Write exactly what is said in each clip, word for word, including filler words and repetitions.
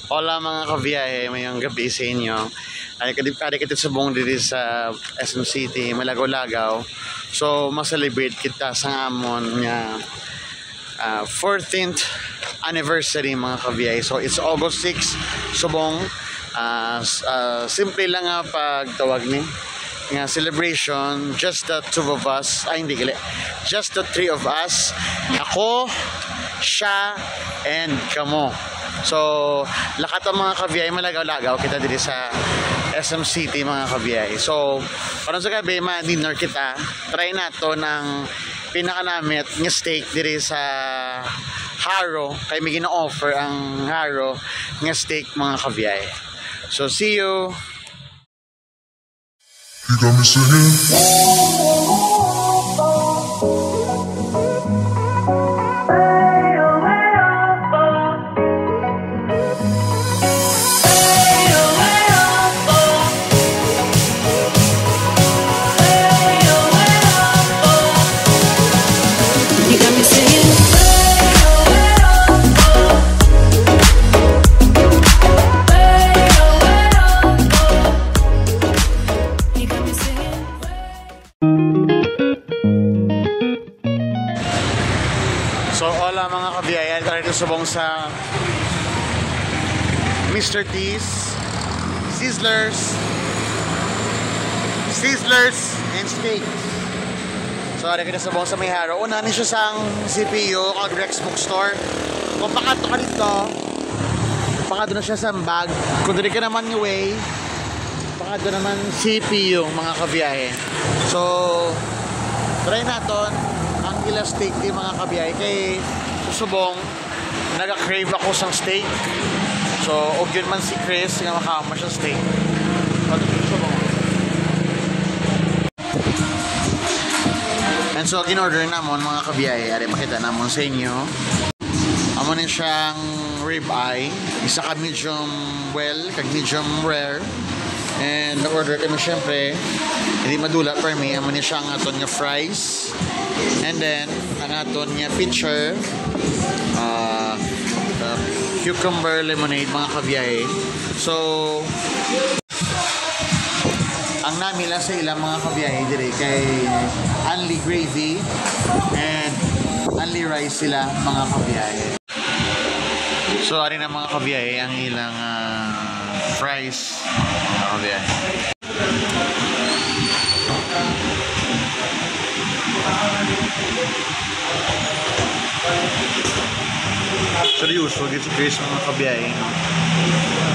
Hola mga kabiyahe, mayong gabi sa inyo. Ay, kadi, kadi kita subong diri sa S M City, Malagaw-lagaw. So, ma-celebrate kita sa amon nga, ah, fourteenth anniversary, mga kabiyahe. So, it's August six, subong, ah, s-, ah, simple lang nga pagtawag ni nga celebration, just the two of us, ay, hindi, gali, just the three of us, ako, siya, and kamo. So, lakat ang mga kabiyahe, malagaw-lagaw kita diri sa S M City, mga kabiyahe. So, karon sa gabi, ma-dinner kita. Try nato ng pinakanamit nga steak diri sa Haro. Kay may gina-offer ang Haro nga steak, mga kabiyahe. So, see you! You got me singing. You got me singing. So, hola mga kabiyahe, tayo subong sa Mister T's, Sizzlers, Sizzlers and Steak. So, ari kita subong sa may Haro. Una ni siya sang C P U, kag Rex Bookstore. Kung pakadto ka dito, pakadto na siya sa bag. Kung diri ka naman nga way, pakadto naman C P U, mga kabiyahe. So, try naton ang ila steak di, mga kabiyahe. Kay subong, naga-crave ako sang steak. So, og yun man si Chris, nga makaon man siya steak. Pag-, subong. And so, gin-order namon, mga kabiyahe, ari makita namon sa inyo. Amo ni siyang rib eye, isa ka medium well, kag medium rare. And nag-order kami, syempre, hindi madula permi. Amo ni siya ang aton nga fries. And then, ang aton nga pitcher, ah, ah, cucumber lemonade, mga kabiyahe. So, ang nami lang sa ilang mga kabiyahe diri kay only gravy and only rice sila, mga kabiyahe. So, ari na, mga kabiyahe, ang ilang, ah, fries, mga kabiyahe. Seryoso gid si Chris, mga kabiyahe, no?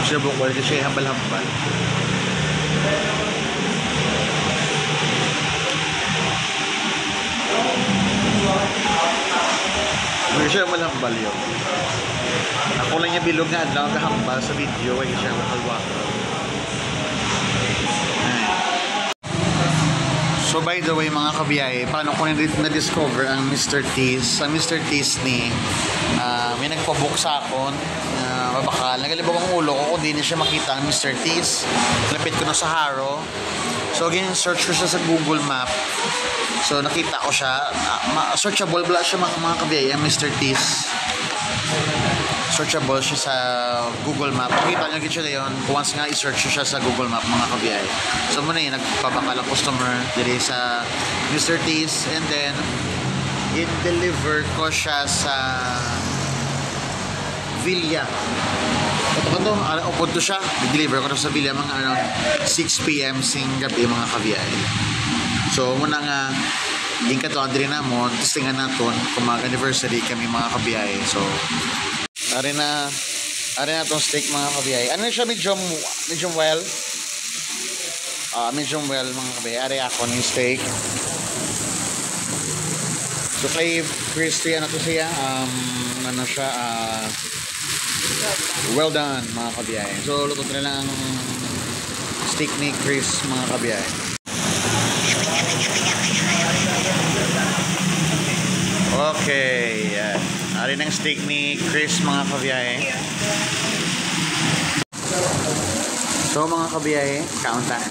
Siya bukwal kasi siya hambal-hambal. Hindi siya malambal yun. Ako lang yung bilog nga adlaw kahambal sa video, ay siya makalwa. So, by the way, mga kabiyahe, paano ko na-, na-discover ang Mister T's? Ang Mister T's ni, ah, may nagpabook sa akon, ah, mabakal. Nagalibog ang ulo ko kung di na siya makita ang Mister T's. Lapit ko na sa Haro. So, gin-search ko siya sa Google Map. So, nakita ko siya. Ah, ma-, searchable, wala siya, mga, mga kabiyahe, ang Mister T's. Searchable siya sa Google Map. Makita nyo gid siya dayon kung once nga i-search nyo siya sa Google Map, mga kabiyahe. So, muna yun, nagpabakal ang customer diri sa Mister T's, and then i-deliver ko siya sa Villa. Kato, kato, ah, upod to siya. I-deliver ko to sa Villa mga around six P M sing gabi, mga kabiyahe. So, muna nga, yung kato, diri namon, testingan naton kung mag-anniversary kami, mga kabiyahe. So, ari na, ari na tong steak, mga kabiyahe. Ano siya, medium, medium well? Ah, medium well, mga kabiyahe. Ari ako ning steak. So, kay Chris, ano to siya? Um, ano siya? Ah, well done, mga kabiyahe. So, luto na lang ang steak ni Chris, mga kabiyahe. Okay, yan. Ari ng steak ni Chris, mga kabiyahe. So, mga kabiyahe, kaon ta.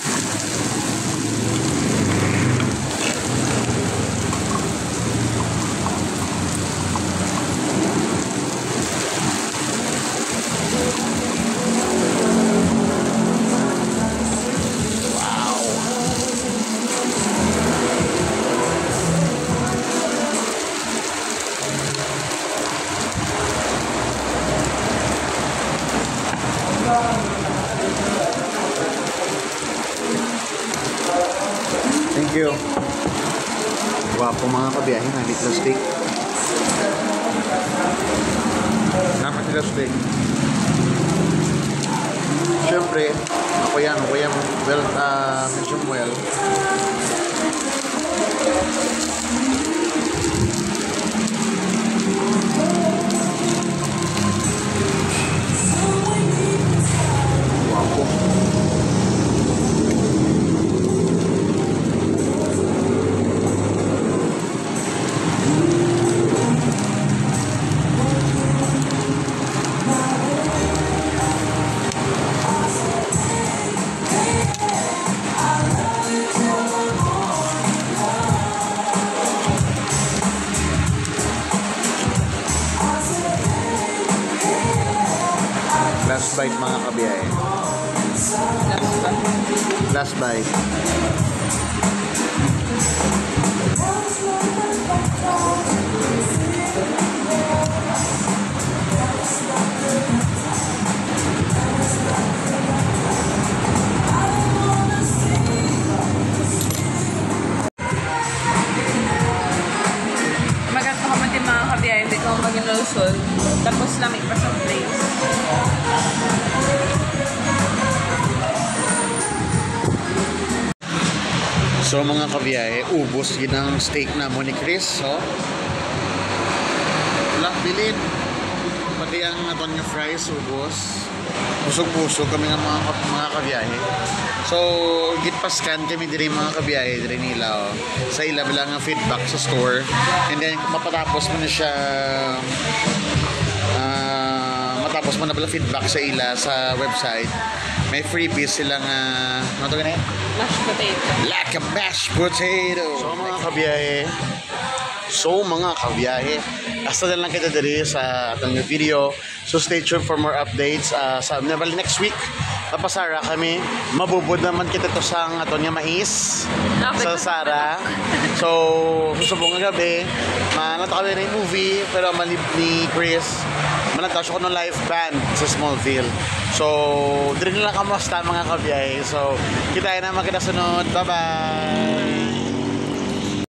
Ako, mga kabiyahe, nga meatloaf steak. Naman sila steak. Siyempre, ako yan, ako yan, well, ah, medium well. Guwapo. Last bite, mga kabiyahe. Last bite. Magat pa ka man din, mga kabiyahe, hindi ka maginulsol. Tapos lami pa sa place. So, mga kabiyahe, ubos gid ang steak namo ni Chris, so. Wala bilin. Pati ang aton nga fries, ubos. Busog-busog kami nga mga, mga kabiyahe. So, gipascan kami diri, mga kabiyahe, diri nila, oh. Sa ila bala nga feedback sa store. And then, mapatapos mo na siya, ah, matapos mo na bala feedback sa ila sa website, may freebies sila nga, ano to ganyan? Mashed potato. Like a mashed potato. So, mga kabiyahe, so, mga kabiyahe, hasta na lang kita diri sa atong video. So, stay tuned for more updates. Ah, sa, never next week, papasara kami. Mabubod naman kita to sa aton nga mais. Lapit sa na. Sara. So, subong nga gabi, manata kami ng movie, pero mali ni Chris, manata siya kuno live band sa Smallville. So, diri na lang kamo hasta, mga kabiyahe. So, kita na magkita sunod. Bye-bye!